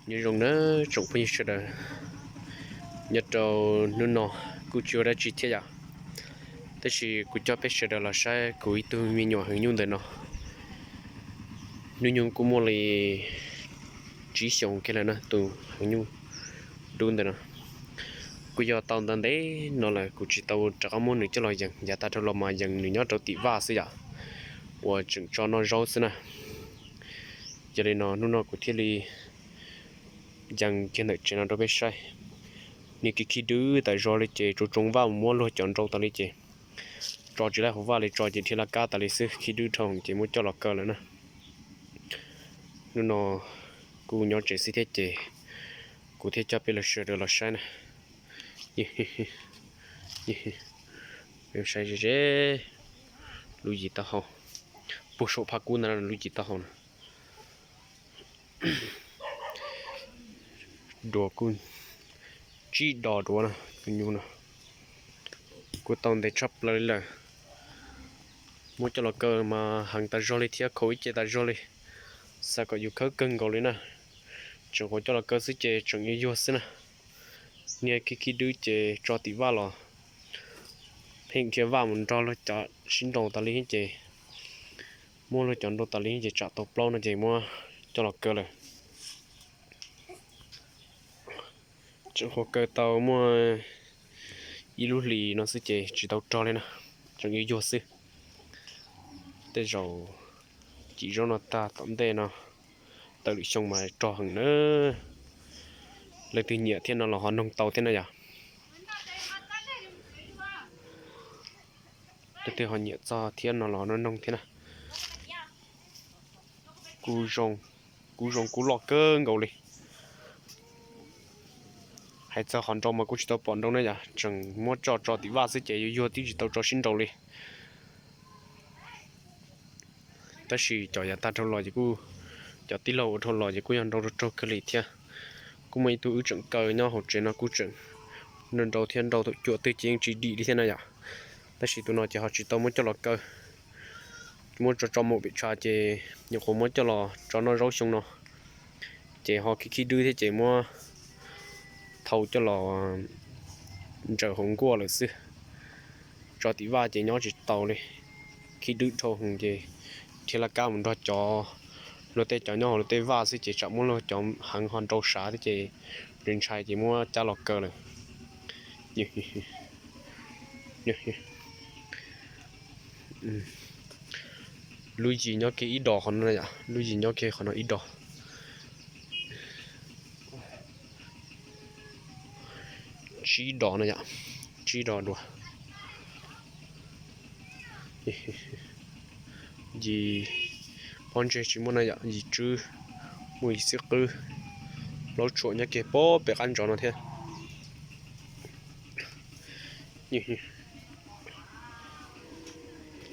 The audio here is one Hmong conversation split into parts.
Nyob zoo na tsoom phooj ywg sawv daws, nyob rau hnub no kuj tsis ua dab tsi thiab yom, tab sis kuv coj peb sawv daws los saib kuv ib tug me nyuam heev nyuj ntawm no. Hnub nyoog kuj muaj li tsib xyoos kiag lawm na, tus heev nyuj dub ntawm no. Kuj yog tau ntau ntev no lawm kuv tsis tau rov qab muab nws coj los yees, yav tag dhau los mas yees nws nyob rau tim vaj xwb yom, uas tseem tso noj zaub xwb na. Yog li no hnub no kuv thiaj li yees kiag ntawm tsev no rau peb saib. Niag khib khib dwb tas zog li ces tsuas tsoo vaj mus muab luag cov nrau tas li ces tso tsis laib hauv vaj li, tso ces dhia laj kab tas li xwb, khib dwb dhau ces muab coj los kaw lawm na. Hnub no kuj nyob tsev xwb thiab ces kuv thiaj coj peb los sawv daws los saib na. Saib ze ze lub yim taub hau, puag saum phab kub ntawd lub yim taub hau na. Duav kuj tsib dos duav na, tus nyuj no kuj tau ntev tshaj plaws li lawm. Muab coj los kaw mas heev tas zog li thiab khaus ib ce tas zog li, xav kom yus khawb kawg nkaus li na. Tseem qhuav coj los kaw xwb ces tseem yuag yuag xwb na. Niag khib khib dwb ces tso tim vaj los pheej dhia vaj mus nrog luag cov sib nrau tas li ces, muab luag cov nrau tas li ces tsam tau plaub no ces muab coj los kaw lawm. Tseem qhuav kaw tau muaj ib lub hlis no xwb ces tsis tau rog li na, tseem yuag yuag xwb. Tej zaum cim zaub no tag tom ntej no, tawm lwm xyoo mas rog heev na. Leej twg nyiam thiab no los ho noog tau thiab na yom. Leej twg ho nyiam txog thiab no los noog thiab na. Kuj zoo, kuj loj kawg nkaus li. Hais txog qhov nrau mas kuj tsis tau pom nrau na yom, tseem muab tso tso tim vaj xwb ces yuag yuag twb tsis tau tso sib nrau li. Tab sis cov yav tag dhau los ces kuj, cov tij laug ua dhau los ces kuj yog nrau raug raug kawg li thiab. Kuj muaj ib tug wb tseem kaw nyob hauv tsev no kuj tseem nrau nrau thiab, nrau thaum cuam twg ces yeej tsis dim li thiab na yom. Tab sis tus no ces ho tsis tau muab coj los kaw, muab tso tso mus pem tshav ces nyuam qhuav muab coj los tso noj zaub xyoo no. Ces ho khib khib dwb thiab ces muab thau coj los ntsaws hauv nkuaj lawm xwb. Tso tim vaj ces nyob tsis tau li, khib dwb dhau heev ces dhia laj kab mus nrog cov, luag tej cov nyob hauv luag tej vaj xwb ces tsam muab luag cov heev ho nrau sav thiab ces ntshai ntshai ces muab cab los kaw lawm. Lub yim nyob kiag ib dos qhov no yom, lub yim nyob kiag qhov no ib dos. Tsib dos no yom, tsib dos dua. Yim pob ntseg tsis muaj na yom, yim tswb, muaj yim xib qwb, plaub tshuam nyob kiag pem qab ntsov no thiab.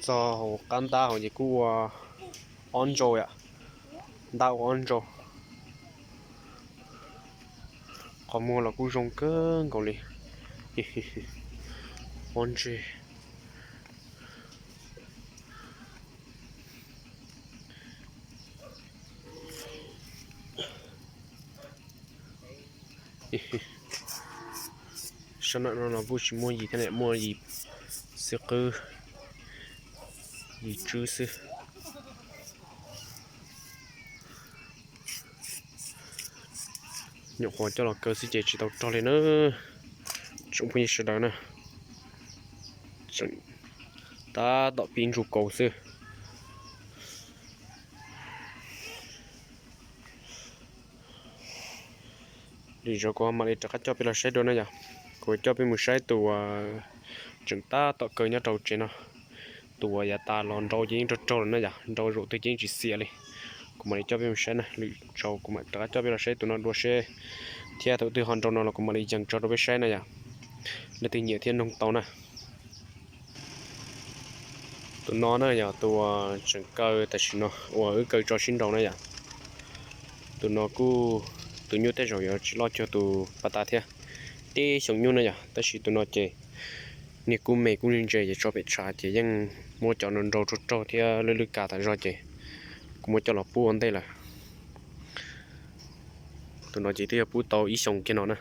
Txog hauv qab ntab hauv ces kuj ua ob ntsau yom, ntab ua ob ntsau. Qhov muag los kuj zoo kawg nkaus li. Pob ntseg. Sab nam no los kuj tsis muaj yim thiab, muaj yim xib qwb, yim tswb xwb. Nyuam qhuav coj los kaw xwb ces tsis tau rog li na. Tsoom phooj ywg sawv daws na, tseem tab tom pib ntsuj kaus xwb. Lwm zaus kuv mam li rov qab coj peb los saib dua na yom. Kuv coj peb mus saib tus uas tseem tab tom kaw nyob rau tsev no. Tus uas yav tas los nrau ces yeej raug raug lawm na yom, nrau zaum twg ces yeej tsis xiam li. Kuv mam li coj peb mus saib na, lwm zaus kuv mam rov qab coj peb los saib tus no dua seb, thiab thaum twg ho nrau no los kuv mam li yees tso rau peb saib na yom. Leej twg nyiam thiab noog tau na. Tus no na yog tus uas tseem kaw tam sim no uas wb kaw tso sib nrau na yom. Tus no kuj, tus nyuj tej zaum yuav tsis loj cuag tus pas tas thiab, tib xyoos nyuj na yom, tab sis tus no ces niag kuj me kuj ntse ntse ces tso pem tshav ces yeej muab cov nrau raug raug thiab lwj lwj kas tas zog ces kuv muab coj los pub ua ntej lawm. Tus no ces twb yog pub tau ib xyoos kiag no na.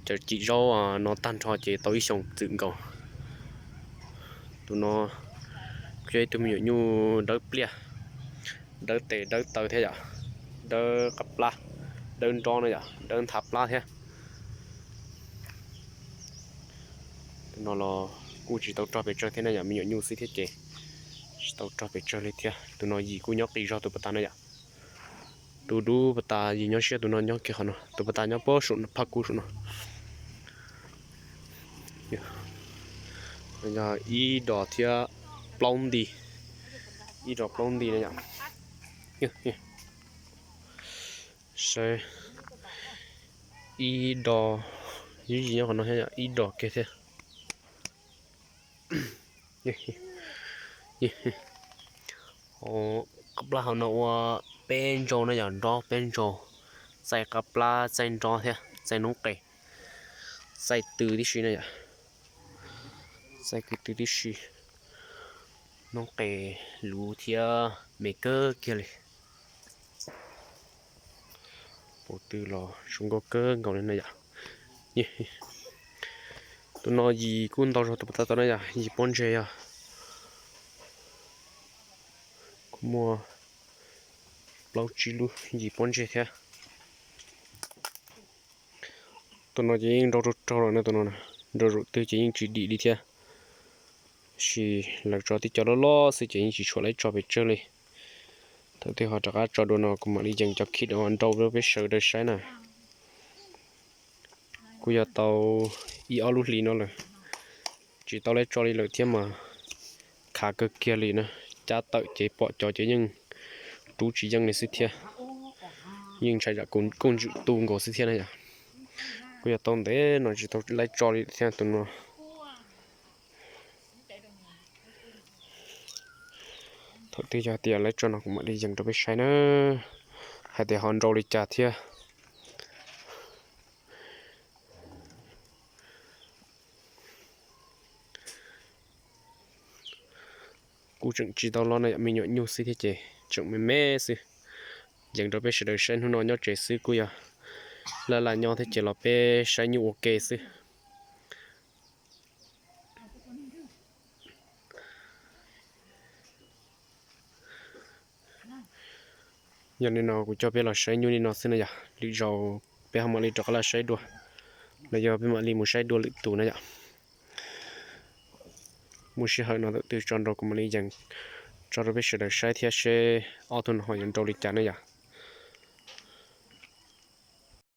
Cov cim zaub no tag nrho ces tau ib xyoos txwm nkaus. Tus no kuj yog ib tug me nyuam nyuj dawb pliaj, dawb tes dawb taw thiab yom, dawb qab plab, dawb nrob na yom, dawb nthav plab thiab. Tus no los kuj tsis tau rog pes tsawg thiab na yom, me nyuam nyuj xwb thiab ces tsis tau rog pes tsawg li thiab. Tus no yim kuj nyob qis zog tus pas tas na yom. Tus dub pas tas yim nyob siab, tus no nyob kiag qhov no, tus pas tas nyob puag saum phaj kub saum no. Yog ib dos thiab plaub nti, ib dos plaub nti na yom. Saib, ib dos, yim nyob qhov no thiab, ib dos kiag thiab. Qab plab hauv no ua peb ntsau na yom, nrob peb ntsau, txaij qab plab, txaij nrob thiab txaij noob qes, txaij tw tib si na yom, txaij tw tib si, noob qes luv thiab me kawg kiag li. Pov tw los zoo nkauj kawg nkaus li na yom. Tus no yim kuj ntau zog tus pas tas tau na yom, yim pob ntseg yog kuj muaj plaub tsib lub yim pob ntseg thiab. Tus no ces yeej nrau raug raug lawm na, tus no nrau zaum twg ces yeej tsis dim li thiab. Tab sis lawv tso tib co loj loj xwb ces yeej tsis tshua laib tso pes tsawg li. Thaum twg ho rov qab tso dua no kuv mam li yees cov khib nrau rau peb sawv daws saib na. Kuj yog tau ib ob lub hlis no lawm, tsis tau laib tso li lawm thiab mas khav kawg kiag li na. Cab tawm ces pom cov ces yeej rub tsis yeej li xwb thiab. Yeej ntshai tsam kuj ntswm tu nkaus xwb thiab na yom. Kuj yog tau ntev no tsis tau laib tso li thiab tus no. Thaum twg yog tias laib tso no kuv mam li yees rau peb saib na, hais tias ho nrau li cas thiab. Kuj tseem tsis tau loj na yom, me nyuam nyuj xwb thiab ces tseem me me xwb. Yees rau peb sawv daws saib hnub no nyob tsev xwb kuj yog laj laj nyob thiab ces los peb saib nyuj ua ke xwb. Yog li no kuv coj peb los saib nyuj li no xwb na yom, lwm zaus peb ho mam li rov qab los saib dua, los yog peb mam li mus saib dua lwm tus na yom. Muaj sij hawm no thaum twg tso nrau kuv mam li yees tso rau peb sawv daws saib thiab seb ob tug no ho yuav nrau li cas na yom.